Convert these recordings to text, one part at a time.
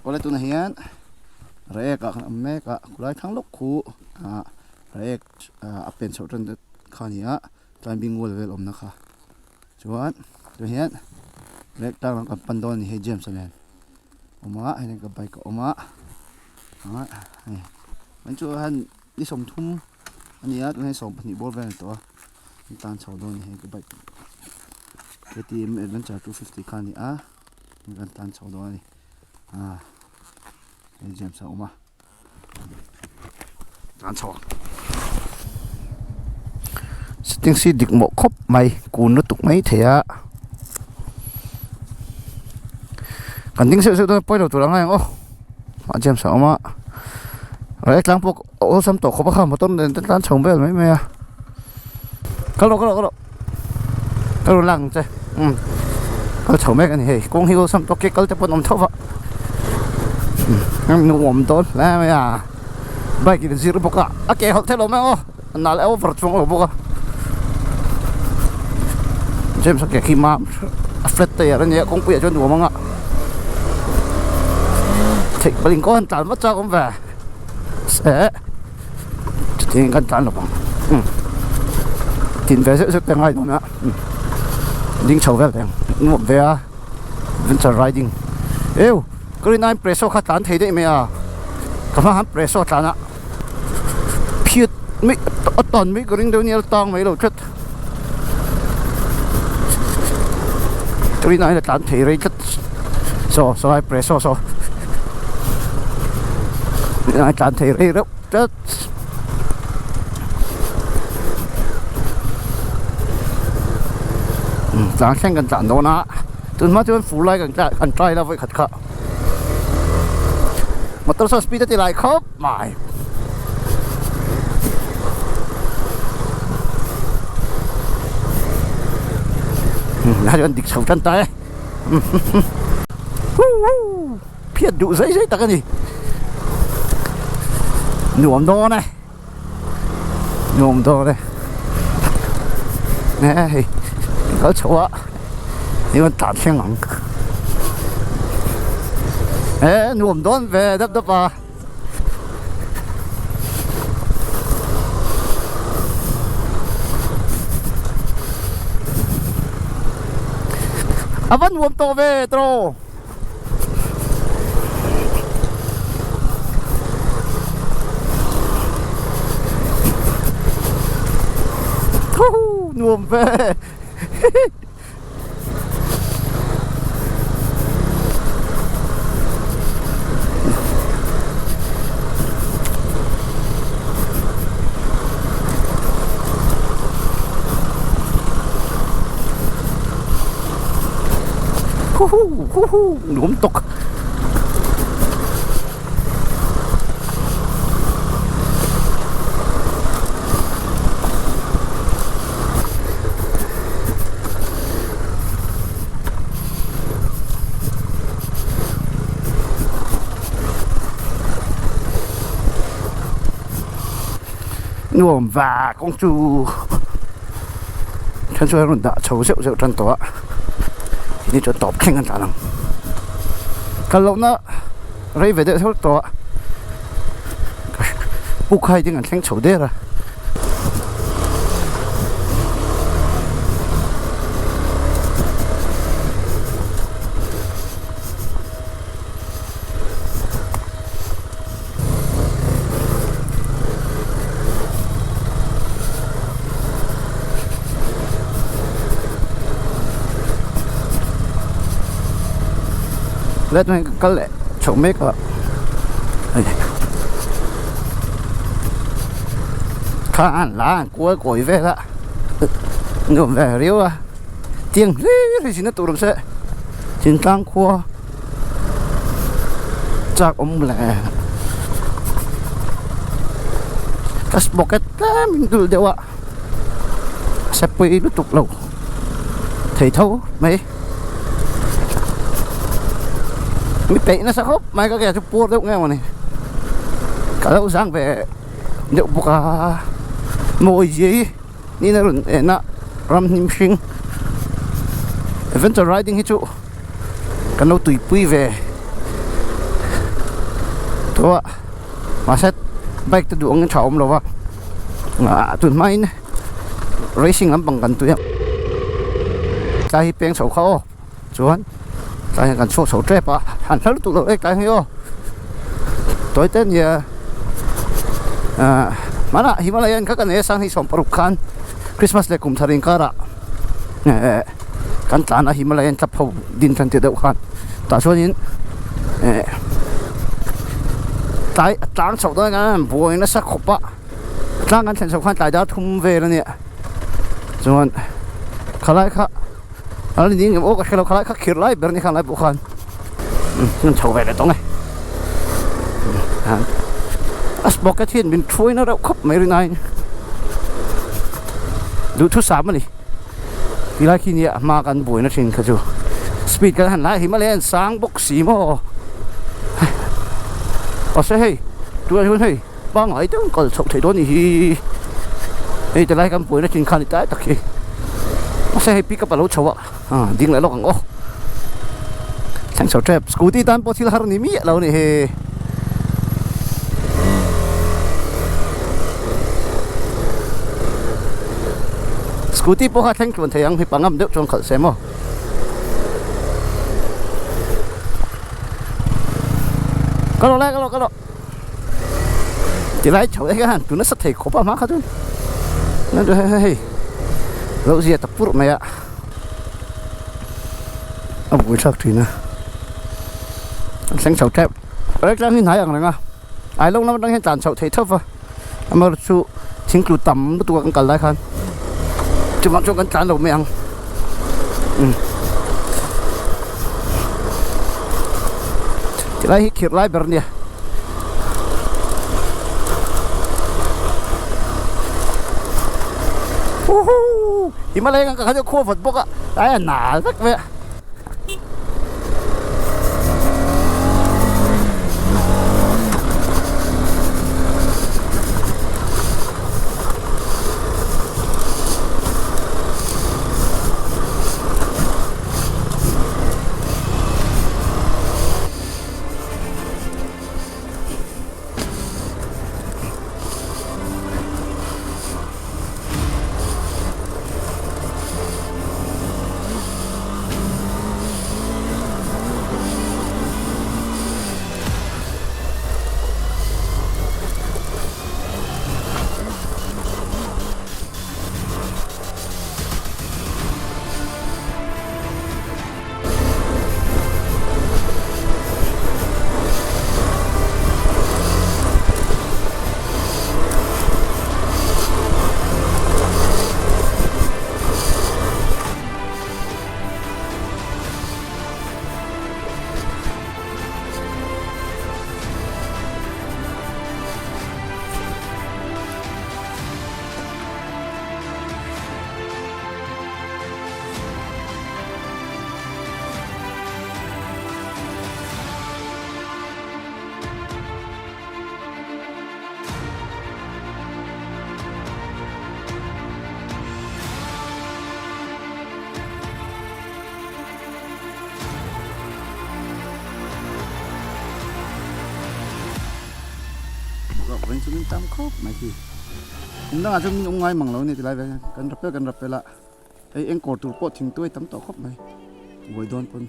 Awle tunah hian Reiek ah kan awm mek a khulai thlang lawk khu ah Reiek a pen chhoh tan kha a ni a climbing wall vel awmna kha chuan tunah hian Reiek tlang lam kan pan dawn a ni hei James-a nen awm a hei ka bike a awm a ah hei chu han ni 30 a ni a tunah hian 12 bawr vel a ni tawh a an tan chho dawn a ni hei ka bike K_T_M adventure 250 kha a ni a kan tan chho dawn a ni ah hei James a awm a tan chho ang sitting seat dik mawh khawp mai kun lutuk mai thei a kan ding seuh seuh dawn a pawi lo tur ang a eng aw ah James a awm a rei tlang pawh awlsam tawh khawp a kha motor nen te tlan chho vel mai mai a kal rawh kal rawh kal rawh ka rawn lak ang che umm kal chho mek a ni hei kawng hi awlsam tawk ke kal te pawh an awm tho va umm nuam dawn hle mai a bike in zir bawk a a ke hawlh theih loh mai aw a nal over chuang lo bawk a James a ke khi mam a flat tire a nia kawngpui ah chuan nuam ang a theih paling kawng han tlan vat chak awm ve se chutiang kan tlan lo vang umm tin ve zeuh zeuh te ngai dawn a umm ding chho vel teng nuam ve a adventure riding eu ka rin aiin presso kha tlan thei daih mai a ka hma han presso tlan a phiat mai a tan mai ka ring deuh nia tang mai lo tlat ka rin aiin a tlan thei rei tlat saw saw lai presso saw a tlan thei rei reuh tlat tlan thleng kan tlan dawn a tun hma chuan fur lai kan kan try la vawikhat kha motor saw speed a ti lai khawp mai lai chuan dik chho tan ta e phiat duh zai zai tak a ni nuam dawn e nuam dawn e nge hei kal chho a eng an tlan thleng ang e nuam dawn ve dap dap a. A va nuam tawh ve tawh. Nuam ve. Nuam tawk. Nuam va kawng chu then chuan a rawn dah chho zeuh zeuh tan tawh a ni chuan tawp thleng an tlan ang kal lohna rei ve deuh theuh tawh a puk hai ding an thleng chho der a. Let mai kal leh chhoh mek a hei kha an la an kual kawi vel a nuam ve riau a tiang hlir hi zin a tur awm se thingtlang khua chak awm le ka pocket tlem in dul deuh a sepui lutuk lo thei tho mai mi peih nasa khawp mai ka ke chu puar deuh nge mawni ka lo zang ve deuh bawk a mawi zia hi ni na rawn en a ramhnim hring adventure riding hi chu kan lo tuipui ve. tho a mahse bike te duh angin tha awm lo va ah tun hmain racing lampang kan tui a tlai hi peng chho kha aw chuan tlai hian kan chhuak chho tep a han hla lutuk lo e tlai hi aw tawi te nia ah hmanah Himalayan kha ka nei a sanghnih 16 khan Christmas leh kum thar inkarah eh kan tlan a Himalayan club ho din tan tih deuh khan tah chuanin eh tlai a tlang chhoh dawn hian buai nasa khawp a tlang kan thlen chhoh khan tlai dar thum vel a nia chuan khalai kha a la ni ngem aw ka hrelo khalai kha khirh lai ber a ni khan lai pawh khan an chho ve leh tawng e a sprocket hian min thuai na reuh khawp mai rinaiin duhthusam a ni. Tilai khi nia hma kan buaina thin kha chu speed kan han lai Himalaya an sang bawk si maw mahse hei tunah hian hei pangngai deuh in kal chhoh theih dawn a nih hi hei tilai kan buaina thin kha a ni tlai tak hi mahse hei pick up a lo chho a ah ding leh lawk ang aw thleng chho tep scooty tan pawh thil har ni miah lo a nih hi. Scooty pawh kha thleng tluan thei ang mipa ngam deuh chuan khalh se maw. Ka rawh lai ka rawh ka rawh. Tilai chho e khan tuna sa thei khawp a hma kha chuan. Nan chu hei hei lo zia ta purh mai a. A bui thlak thin a. An thleng chho tep. Rek tlang hi hnai ang reng a. Ai lo lam atang hian tlan chhoh theih theuh va. Amaherawhchu chu thingtlu tam lutuk a kan kal lai khan chuvang chuan kan tlan lo mai ang umm tilai hi khirh lai ber a nia. Huhuu Himalaya kan kal kha chu khua vat bawk a tlai a nal vek mai a. Veng chu min tam khawp mai khi kum dangah chuan min awm ngai mang lo a ni tilai vel hian kan rapel kan rapel a hei eng kawr tur pawh thingtuai tam tawh khawp mai buai dawn pawn.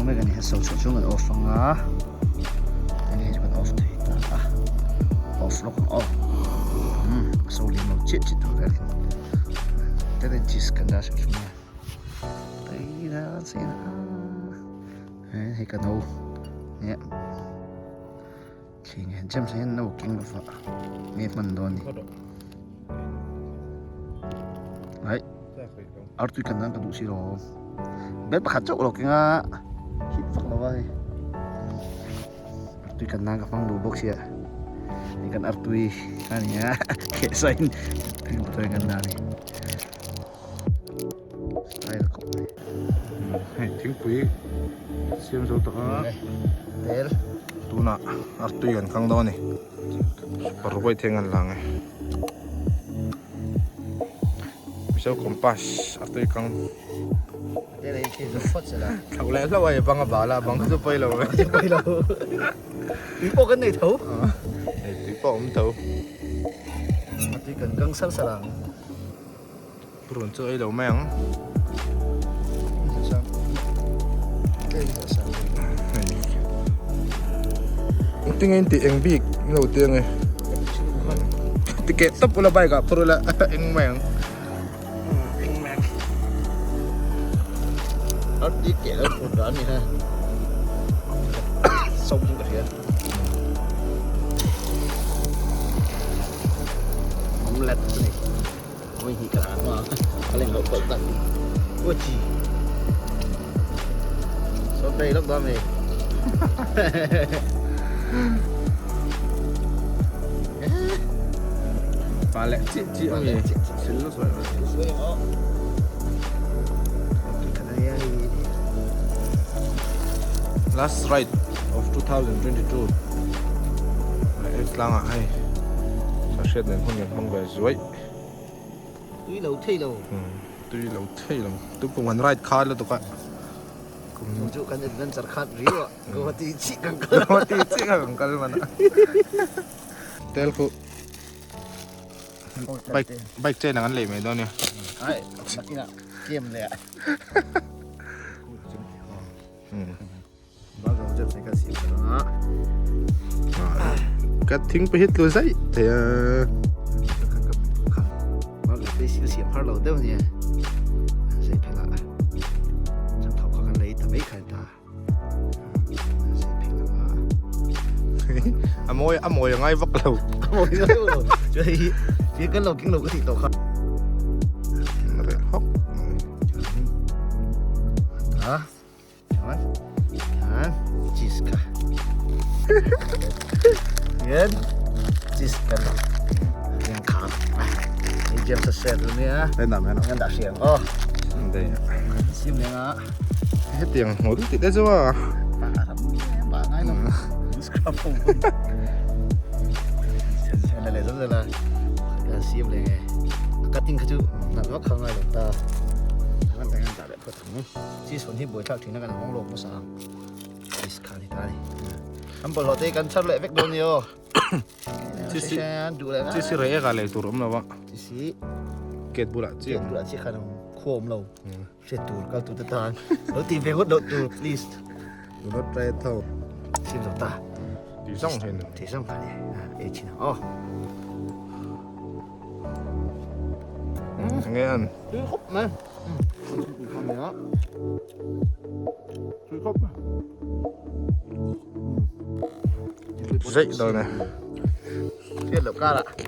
mek a ni. A so chhuah chuan kan off ang a, heng hi chu kan off thei ta a, off lawk ang aw. Umm a so lem lo chiah chiah tur vel hian tlem in cheese kan dah hrim hrim a, tui dan sin a hei ka no nia thing hian chem hian no keng lo va nge hman dawn ni ai artui kan nan ka duh si lo bel pakhat chauh lo keng a hit vak lo va hei artui kan nan ka hmang duh bawk sia hei kan artui a ni a kehsain artui kan nan ni style khawp mai. Hei thingpui siam zo tak a. Tel. Tunah artui kan kang dawn a ni. Parukawih theng an lang e. Mizo compass artui kang. Tel ei khi zo phawt sela. Thlo leh hlauh a i bang a bal a bang chu pawi lo ve. Pawi lo. Tui pawh kan nei tho. Hei tui pawh awm tho. Artui kan kang sar sar ang. Purun chu ei lo mai ang. Engtin nge in tih eng bik in lo ti ange. Ticket tawp ula bike ah phur ula eng mai ang. Eng mai ang. Ticket lo phur dan ni ha. Sawm ka hria. Omelette ni. Oi hi ka ma ka leng lo kol tak ua chi so đây lúc đó mày Pa leh chiah chiah ami sil lo sawi lo. Last ride of 2022 tlangah hei hriat nen hun kan hmang ve zuaih. Tui lo thei lo. Tui lo thei lo. Tupum kan ride kha lutuk a. Kum chu kan adventure khat riau a. Guwahati chih kan kal. Guwahati chih kan kal man a. Tel khu bike bike chain ang an lei mai dawn nia. Ai nakina kem le. Ka thing pahit lu zai thei a. A mawi a mawi a ngai vak lo. Reh hawk. Chuan hian cheese kha hian cheese kan hian kha hei James a share tur nia hei dah mai an dah hriang aw sim lenga hetiang hmul tih te chu a ba ngai lo scrub ho la le zam zela kan sim lenge cutting kha chu nat vak kha ngai lo ta kan ta kan ta le phot Cheese hawn hi buaithlak thin a kan hawng lawk hmasa ang cheese kha ni ta a ni kan bawlhhlawh te hi kan chhar leh vek dawn a ni aw cheese cheese hi reh eka lei tur awm lo a cheese hi gate bulah chiah gate bulah chiah khan khua awm lo hriat tur kal tur te tan lo ti ve ngawt loh tur please do not try at home sim zo ta ti zawng hian ti zawng kha ni ei chin ang aw Enge an tui khawp mai Zeih dawn e.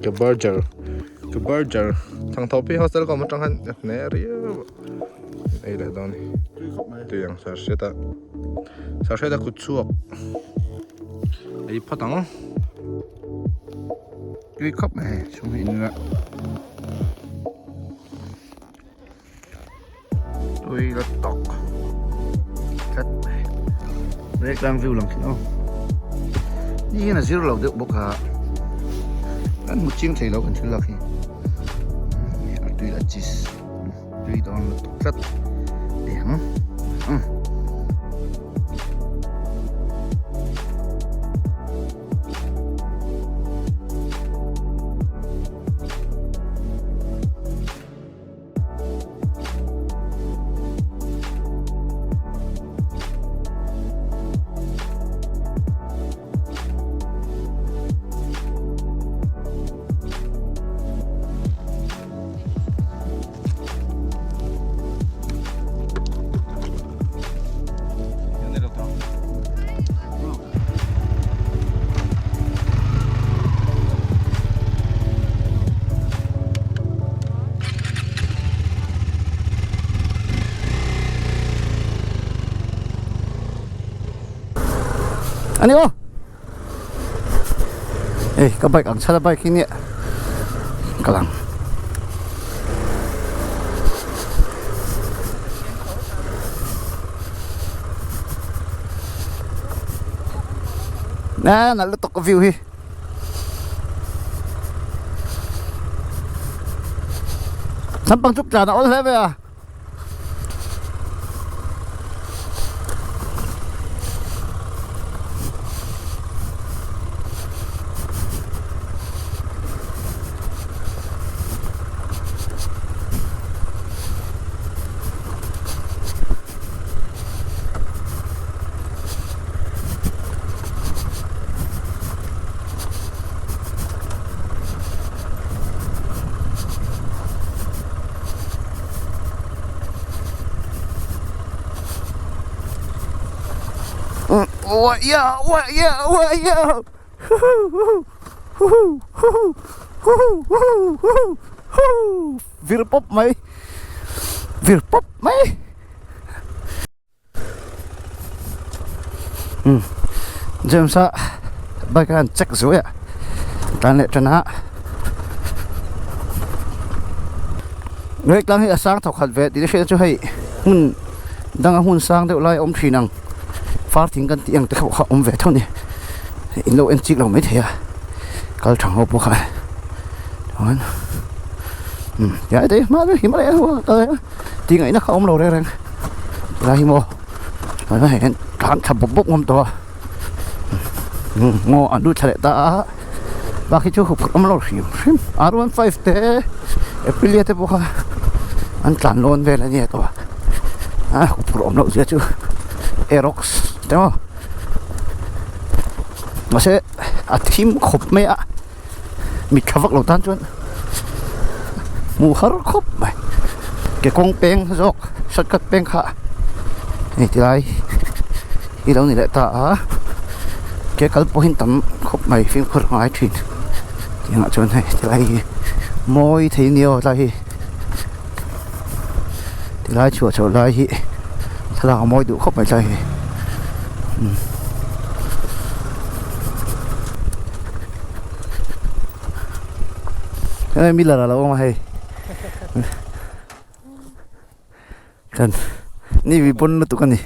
Ka burger ka burger thangtho pi hostel ka awm atang khan hne riau a ei leh dawn a ni tui ang sir hriata sir hriata kut chhuak ei phawt ang. Tui khawp mai chhung hi in la. Tui la tawk tlat mai Reiek tlang view lang thin aw ni hian a zir lo deuh bawk a kan hmu chiang thei lo kan thil lak hi a tui la cheese tui dawn lutuk tlat eng umm. Ani aw. Ei ka bike ang chhala bike hi nia ka lang. Na nalh lutuk view hi. Nampang chu tlan a awl hle mai a. Vir pawp mai vir pawp mai. James a bike a han check zuai a tlan leh tan a rek tlang hi a sang thaw khat ve tih te hriat chu hei hmun danga hmun sang deuh lai a awm thin ang far thing kan tih ang te kha a awm ve tho a ni in lo en chik lo maithei a kal tha ho pawh kha chuan umm ti hma hi hma leh a tih ngaihna kha a awm lo reng reng tilai hi maw tunah hian tlan thla bawp bawp ngawm tawh a ngaw an lut thla leh ta a bak hi chu huphurh awm lo hrim hrim r 15 te aprilia te pawh kha an tlan lawn vel a nia tawh a huphurh awm loh zia chu aerox te maw mahse a thim khawp mai a. Mit tha vak lo tan chuan hmuh har khawp mai ke kawng peng zawk shortcut peng kha hei ti lai hi lo ni leh ta a ke kal pawhin tam khawp mai fimkhur a ngai thin tiangah chuan hei ti lai hi mawi thei nia aw tlai hi ti lai chhuah chhoh lai hi thlalak a mawi duh khawp mai tlai hi. Hei Miller a lo awm a hei kan ni vi pawn lutuk a ni.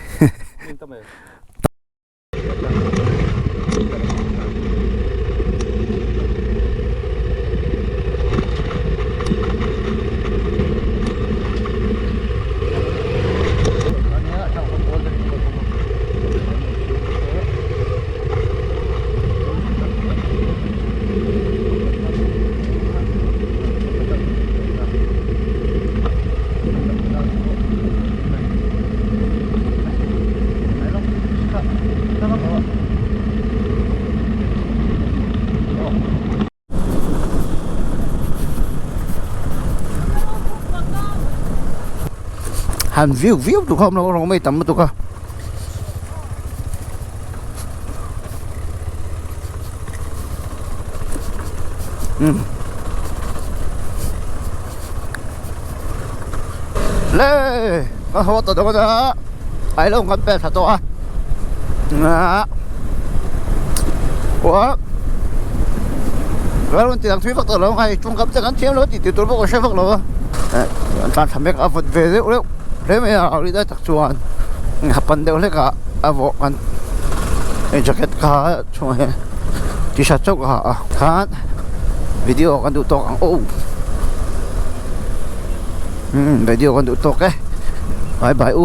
Han viu viau tur kha awm lo rawng mai tam lutuk a. Le ka haw ta dawn a ai lo kan pel thla tawh a ua rawn ti ang thui vak tawh lo ang hei tawngkam te kan thiam lo tih tur pawh ka hre vak lo a an tlan thla mek a vawt ve deuh reuh hle mai a ri lai tak chuan ha pan deuh hlek ah a vawh kan hei jacket ka ha a chhungah hian t-shirt chauh ka ha a khan video kan duh tawk ang aw video kan duh tawk e bye bye u.